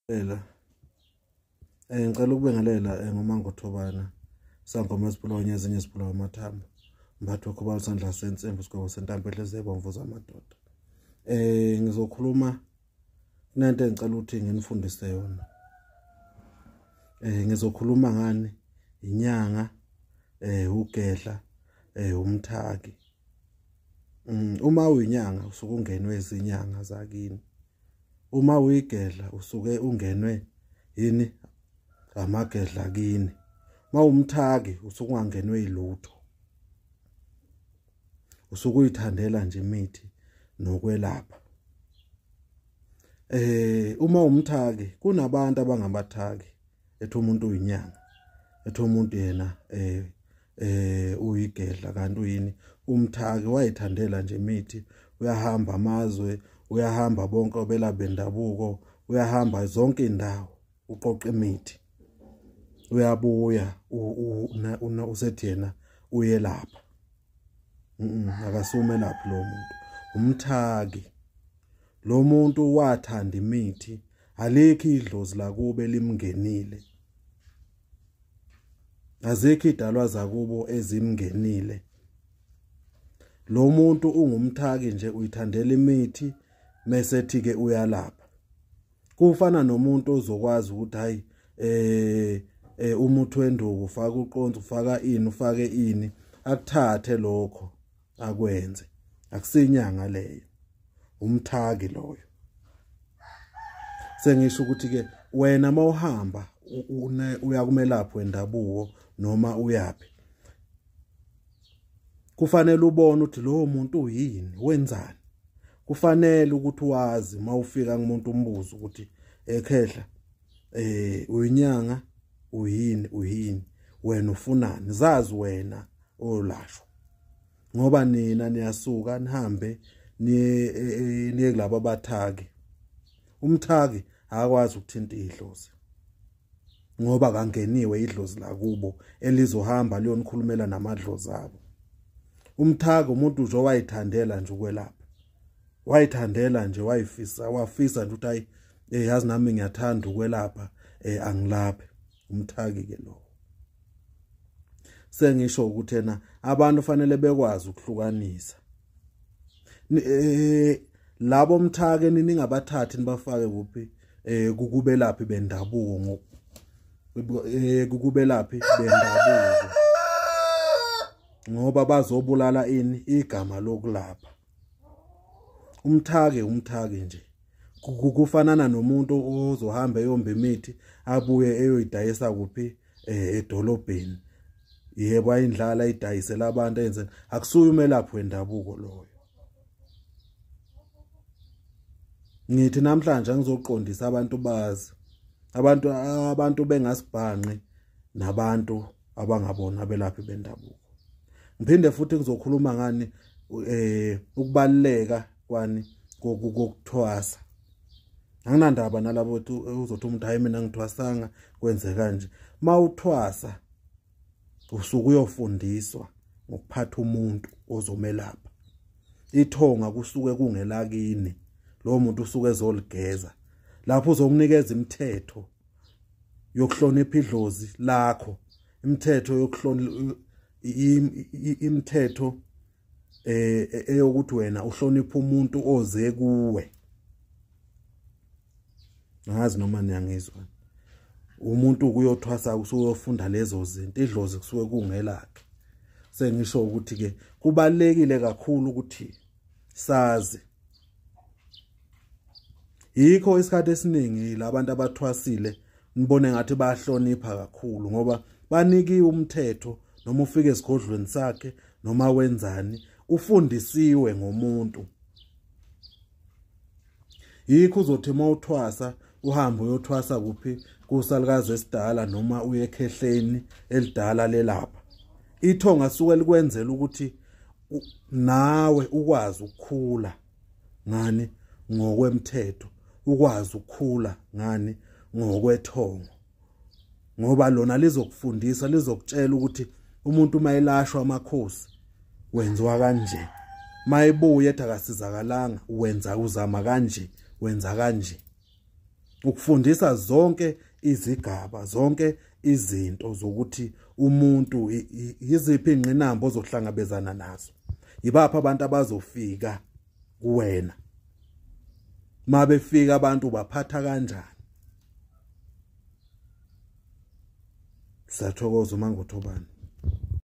Ela. Ngicela ukubingelela ngoMangothobana sangoma esiphulawa ezinye esiphulawa amathambo. Mphathi wakho bala isandla sensimbi sigwebo sentambo ehlezi ebomvu zamadoda. Ngizokhuluma kunento engicela ukuthi nginifundise yona. Ngizokhuluma ngani inyanga, ugedla, umthaki. Uma uyinyanga usuke ungenwe izinyanga zakini. Uma uyigedla usuke ungenwe yini amagedla kini. Mawumthaki usuke ungangenwe ilutho. Usuke uyithandela nje imithi nokwelapha. Uma umthaki kunabantu abangabathaki ethi umuntu uyinyanga, ethi umuntu yena uyigedla kanti uyini umthaki, wayithandela nje imithi, uyahamba amazwe, uyahamba bonke obelaphi bendabuko, uyahamba zonke indawo uqoqa imithi, uyabuya usethi yena uyelapha. Akasumelaphi lo muntu, umthaki. Lo muntu wathanda imithi, alikho idlozi lakube limngenile, azikho idalwa zakubo ezimngenile. Lo muntu ungumthaki nje, uyithandela imithi mesethi ke uyalapha. Kufana nomuntu ozokwazi ukuthi hayi umuthi wenduku ufaka uqonzo, ufaka ini, ufake ini, akuthathe lokho akwenze. Akusinyanga leyo, umthaki loyo. Sengisho ukuthi ke wena mawuhamba uya kumelaphi wendabuko noma uyapi, kufanele ubone ukuthi lowo muntu uyini, wenzani. Kufanele ukuthi wazi mawufika kumuntu umbuzo ukuthi ekhehla uyinyanga, uyini, uyini, wena ufunani, zazi wena olashwa. Ngoba nina niyasuka nihambe niye kulabo abathaki. Umthaki akwazi ukuthinta idlozi ngoba kangeniwe idlozi lakubo elizohamba liyonikhulumela namadlozi abo. Umthaki umuntu nje owayithandela nje ukwelapha, wayithandela nje, wayifisa, wafisa nje ukuthi hayi yazi nami ngiyathanda ukwelapha, angilaphe. Umthaki ke lo. Sengisho ukuthi yena abantu fanele bekwazi ukuhlukanisa. Labo mthake ningabathathi nibafake kuphi kukubelaphi bendabuko, kukubelaphi bendabuko, ngoba bazobulala ini igama lokulapha. Umthake umthake nje kufanana nomuntu ozohamba eyomba imithi abuye eyoyidayisa kuphi edolobheni. Yebo, ayindlala idayisela abantu enzeni, akusuye umelaphi wendabuko loyo. Ngithi namhlanje ngizoqondisa abantu bazi, abantu bengasibhanqi nabantu abangabona abelaphi bendabuko. Ngiphinde futhi ngizokhuluma ngani ukubaluleka kwani kokuthwasa. Anginandaba nalabo uzothi umuntu hayi mina ngithwasanga kwenze kanje. Mawuthwasa usuke uyofundiswa ngokuphatha umuntu ozomelapha. Ithonga kusuke kungelakini, lo muntu usuke ezoligeza. Lapho uzokunikeza imithetho yokuhlonipha idlozi lakho, imithetho yokuhlonipha imithetho eyokuthi wena uhlonipha umuntu oze kuwe. Angazi noma niyangizwa. Umuntu kuyothwasa usuyofunda lezo zinto, idlozi kusuke kungelakhe. Sengisho ukuthi ke kubalekile kakhulu ukuthi sazi. Yikho isikhathi esiningi labantu abathwasile nibone ngathi bayahlonipha kakhulu, ngoba banikiwe umthetho. Noma ufike esigodlweni sakhe noma wenzani, ufundisiwe ngomuntu. Yikho uzothi mawuthwasa uhambe uyothwasa kuphi, kusalukazi esidala noma uye ekhehleni elidala lelapha. Ithonga suke likwenzela ukuthi nawe ukwazi ukukhula ngani ngokwemthetho, ukwazi ukukhula ngani ngokwethongo, ngoba lona lizokufundisa, lizokutshela ukuthi umuntu mayelashwa amakhosi wenziwa kanje, mayibuye ethi akasizakalanga wenza uzama kanje, wenza kanje. Ukufundisa zonke izigaba, zonke izinto zokuthi umuntu yiziphi ingqinamba ozohlangabezana nazo, yibaphi abantu abazofika kuwena, mabefika abantu baphatha kanjani. Siyathokoza uma ngothobani.